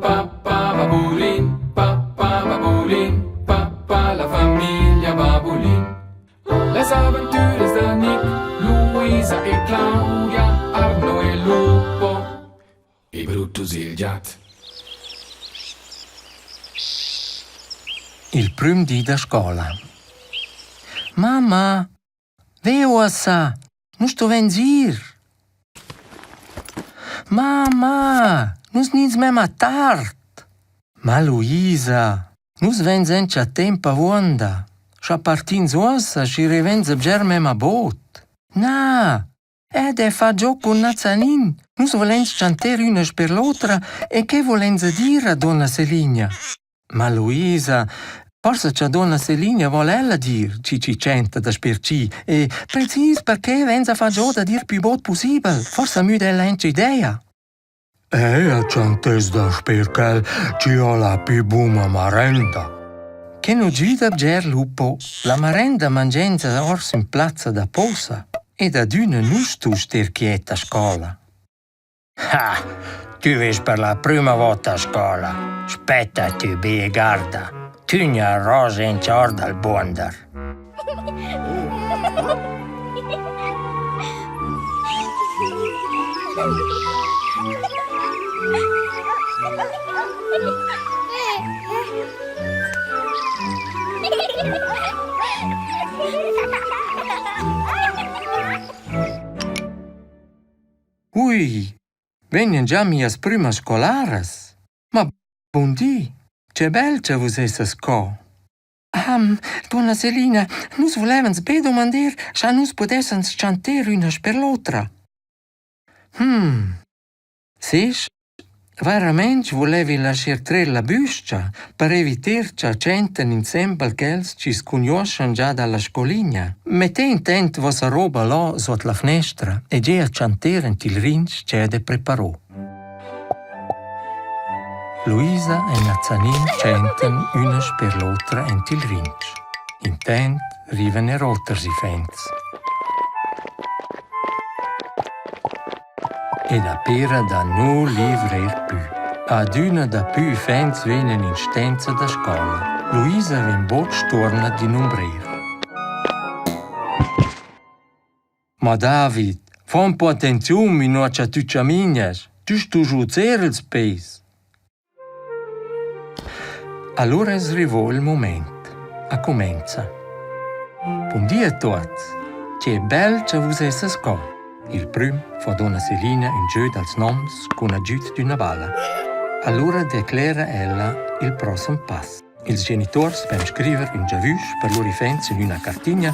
pa pa babulin, pa pa babulin, pa pa la famiglia babulin. Las aventüras da Nick, Luisa e Claudia, Arno e Lupo e Brutus il giat. Il prüm di da scola. Mamma, ve uossa, nus stuvains ir. Mamma, nus gnins memma tard. Ma Luisa, nus vains auncha temp avuonda. Scha partins uossa, schi rivainsa bger memma bod. Na, ed e fa giò cun Nazanin. Nus vulains chanter üna sper l'otra e che vulainsa dir a duonna Seligna? Ma Luisa, forsa cha duonna Selina voul ella dir chi chi tschenta dasper chi e precis perche vainsa fat giò dad ir pü bod pussibel, forsa müda ella auncha idea. Ella tschantess dasper quel chi ho la pü buna marenda. Che nu güda bger lupo, la marenda mangiainsa ors in plazza da posa ed adüna nu stu ster quiet a scoula. Ha, tü vest per la prüma vota a scoula. Spetta tü be e garda. Tü gnaros aint our dal buonder. Ui, vegnan già mias prümas scolaras? Ma bun di, che bel cha vus essas co. Ah, duonna Selina, nus vulevans be dumander, scha nus pudessans chanter üna sper l'otra. Hm, Sest, vairamaing vulevi lascher trer la büs-cha per eviter cha tschentan insembel quels chi's cugnuoschan già da la scoligna. Mettè intant vossa roba là suot la fnestra e gea a chanter aint il rinch ch'eu d'he preparo. Luisa e Nazanin tschentan üna sper l'otra aint il rinch. Intant rivan eir oters iffaints. Ed a pera da nu livrer pü. Adüna dapü uffants vegnan in stenza da scoula. Luisa vegn bod stuorna d'inumbrer. Ma David, fa ün po attenziun inua cha tü chamignas. Tü stust svuzer ils peis. Alura es rivo il mumaint. A cumainza. Bun di a tuots. Che bel cha vus essas qua. Il prüm fa duonna Selina ün gö dals noms cun agüd d'üna balla. Alura declera ella il prossem pass. Ils genituors pon scriver ün giavüsch per lur iffaints in üna cartigna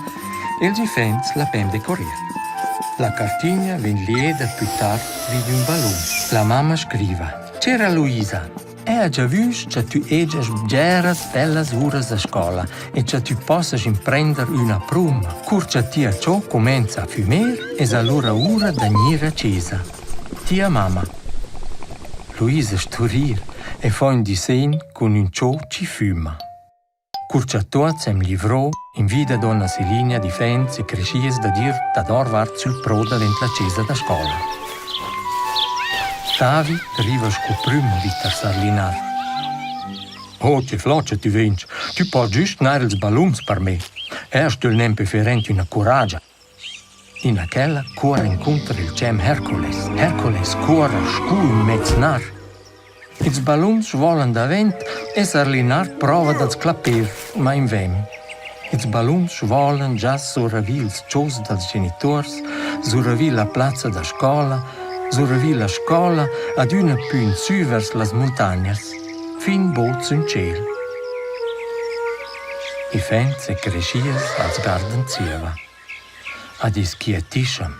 e ils iffaints la pon decorer. La cartigna vegn lieda plü tard vi d'ün ballun. La mamma scriva: Chera Luisa, eu ha giavüsch cha tü hegiast bgeras bellas uras da scoula e cha tü possast imprender üna prüma. Cur cha tia cho cumainza a fümer, es alura ura da gnir a chesa. Tia mamma. Luisa sto rir e fa ün disegn cun ün cho chi füma. Cur cha tuots hem livrò, invida duonna Selina differents e creschias dad ir dadorvart sül pro davent la chesa da scoula. David riva sco prüm vi tar sar Linard. Oh, che flot cha tü vegns! Tü post güst gnir ils ballums per me. Eu stögl nempe fer aint üna curagia. In aquella cuorra incunter il tschem Hercules. Hercules cuorra scu ün mez nar. Ils balluns svolan davent e sar Linard prova da'ls clapper, ma invan. Ils balluns svolan già suravi ils chos dals genituors, suravi la plazza da scola, suravi la scola adüna pü insü vers las muntagnas, fin bod sün tschêl. Iffaints e creschias als guardan zieva. Ad es quietischem.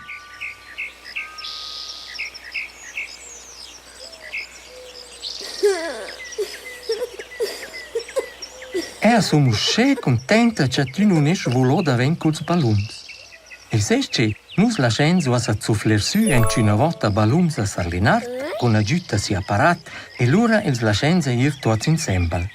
Eu sun uschè cuntenta cha tü nun est svulo davent culs balluns. E sest che, nus laschains uossa zuffler sü aunch'üna vota balluns a Sar Linard cun agüd da sia apparat e lura ils laschains eir tuots insembel.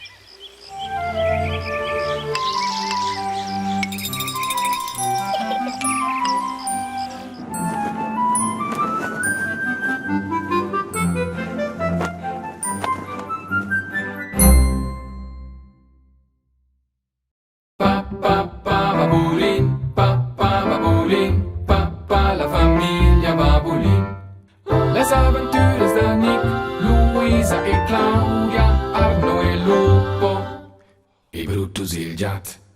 Babulin, papà Babulin, papà la famiglia Babulin. Las aventuras da Nick, Luisa e Claudia, Arno e Lupo e Brutus il giat.